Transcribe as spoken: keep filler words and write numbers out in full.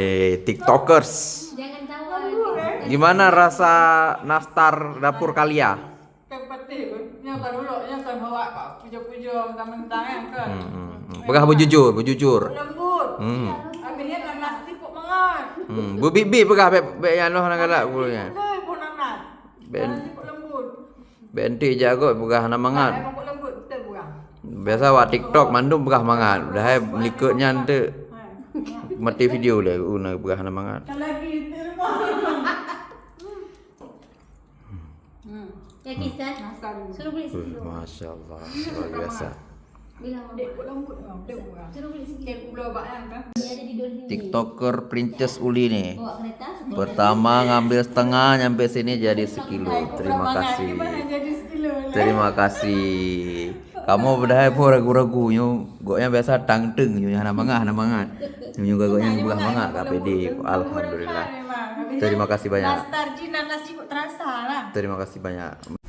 Eh, TikTokers. Jangan tawa. Gimana rasa nastar dapur kalian? Kan peutih pun. Nyoe kan ulok, nyoe kan hawak bak pujoe-pujoe mentang-mentang kan. Hmm, hmm, hmm. Peugah beujujur, beujujur. Lembut. Hmm. Habis nyan nanas sipok mangat. Hmm, beubiet-biet peugah bèk, bèk nyang noh na galak bulu nyan. Beutôi pun nanas. Ben. Nanas sipok lembut. Bèk enteuk jago peugah hana mangat. Hai, pokok lembut, beutôi peugah. Biasa wak TikTok mandum peugah mangat. Padahai meulikot nyan teuk. Hai. Mati video lé, una peugah hana mangat. Kalau lagi itu. Hmm. Ya, Kisah. Suruh beli. Wih, Masya Allah, luar biasa. Bilang Dek, kok lembut, Bang? Dek, Bang. Suruh beli sikit. Dia ada di Dondee. TikToker Princess Uli nih. Bawa kereta, sekolah. Pertama ngambil setengah, nyampe sini jadi sekilo. Terima kasih. Gimana jadi sekilo, lah? Terima kasih. Kamoe padahai pun ragu-ragu nyoe, gobnyan biasa tang-teng nyoe, hana mangat, hana mangat. Nyoe gobnyan peugah mangat ka pede. Alhamdulillah. Terima kasih banyak. Nastar jih, nanas jih kok terasa lah. Terima kasih banyak.